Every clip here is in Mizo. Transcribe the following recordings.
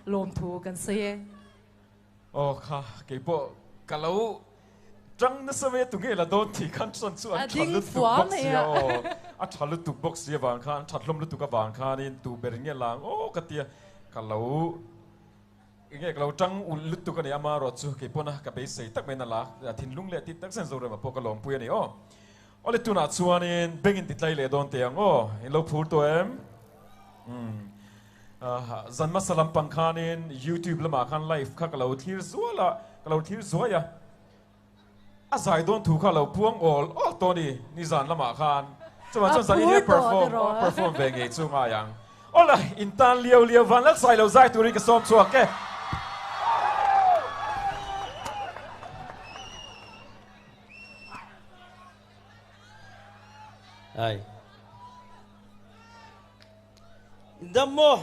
Lawmthu kan sawi e. Aw kha keipawh ka lo tang nasa mai a tunge la dawn tih khan chuan chu an tha lutuk bawk sia aw a tha lutuk bawk sia vang khan an that hlawm lutuk avang khanin tu ber nge lang aw ka tia ka lo enge ka lo tang ulh lutuk a ni amarawh chu keipawna ka beisei tak mai na la thinlung leh tih tak zen Zorema pawh ka lawmpui a ni aw Awle tunah chuanin bank in ti tlai leh dawn teh ang aw in lo phur tawh em umm zan hmasa lampang khanin youtube lamah khan live kha ka lo thlir zual a ka lo thlir zuai a a zai dawn thu kha lo puang awl awl tawh a ni nizan lamah khan chuvang chuan zan in hian perform perform ve ngei chu ngai ang awle in tan liau liau van lal sai lo zai turin ka sawm chhuak e. Ai. Dam maw?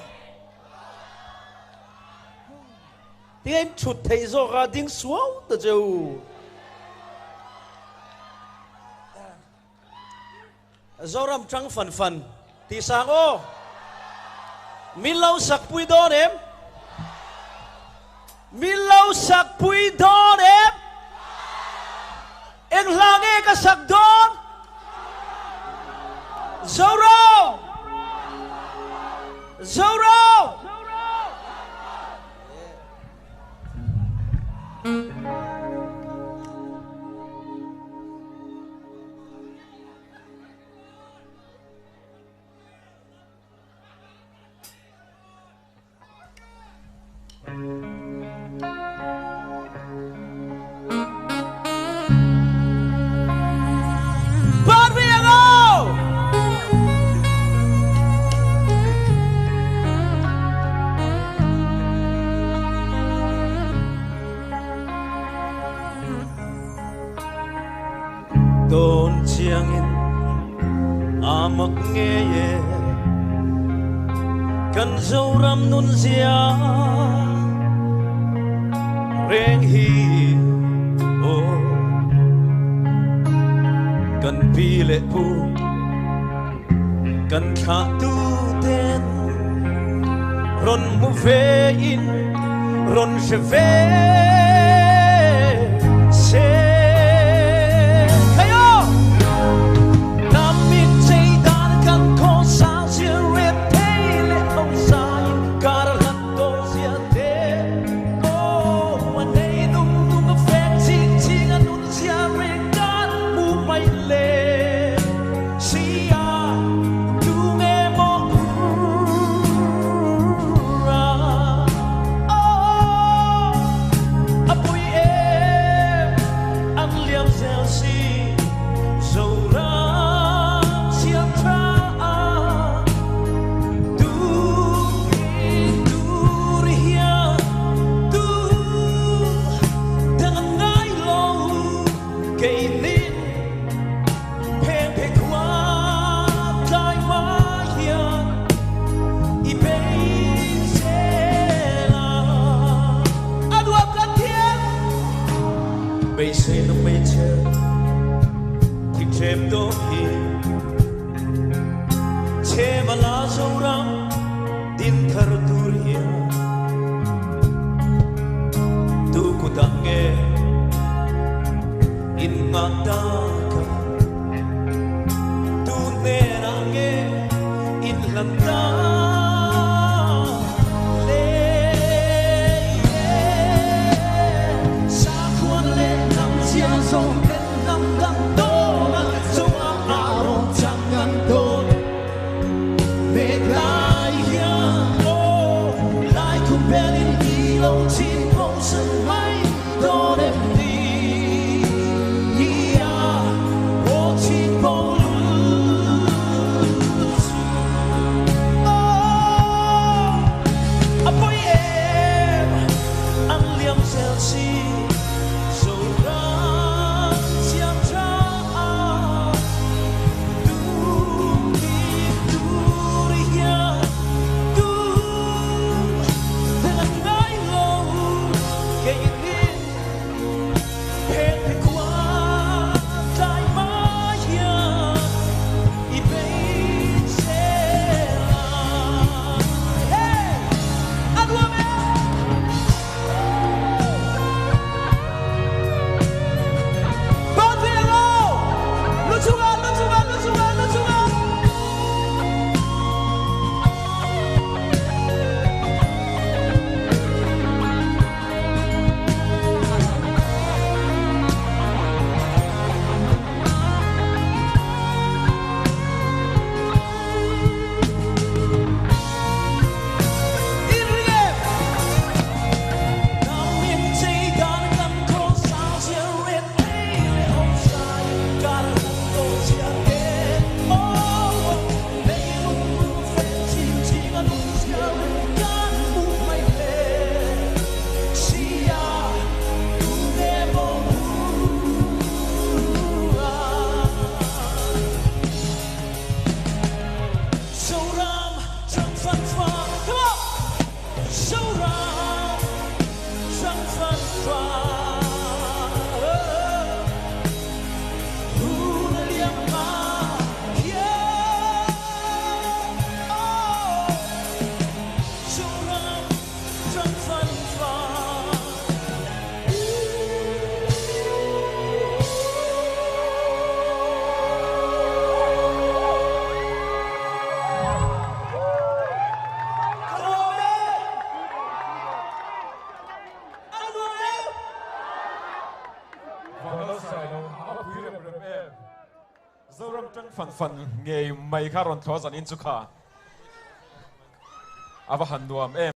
Tinge in thut theih zawk a ding suau ta che u. Zoram tang fan fan tih sang aw. Min lo sak pui dawn em? Min lo sak pui dawn em? Eng hla nge ka sak dawn? Zoram! Zoram! Tawn chiangin a mak ngei e kan Zoram nun zia reng hi aw kan pi leh pu kan thlah tu ten rawn hmu ve in rawn hre ve se Khayo! Hnam in chei dan kan khaw sang zir ret thei leh ho sa in kar a hlat dawn zia te Aw a nei nung nung a fek ching ching a nun zia reng kan hmu mai le Sia tu nge maw ura Aw a pui em an liam zel si Zoram siam tha a tu in tur hian tu dang an ngai lo keinin Pheng phei khua tlai hma hian i bei zel a. A nuam kan thiam. Beisei na hmeichhe thik hrep tawh hi. Chhem a la Zoram din thar tur hian tu kutah nge In nghah tak a, tu hnenah nge in hlat tak le? Sakhuan leh hnam zia zawng ten hnam dang dawn a, chungah a rawn chang an dawn. Mek lai hian aw, lai khum belin i lo chhin bosan mai. Dawn em ni Nia aw chhin bo lul chu Aw a pawi em an liam zel si Zoram siam tha a tum bik tur hian tu den an ngai lo. Vanlalsailo a va pui rem rem em. Zoram tang fan fan ngei mai kha rawn thlawh zanin chu kha a va han nuam em.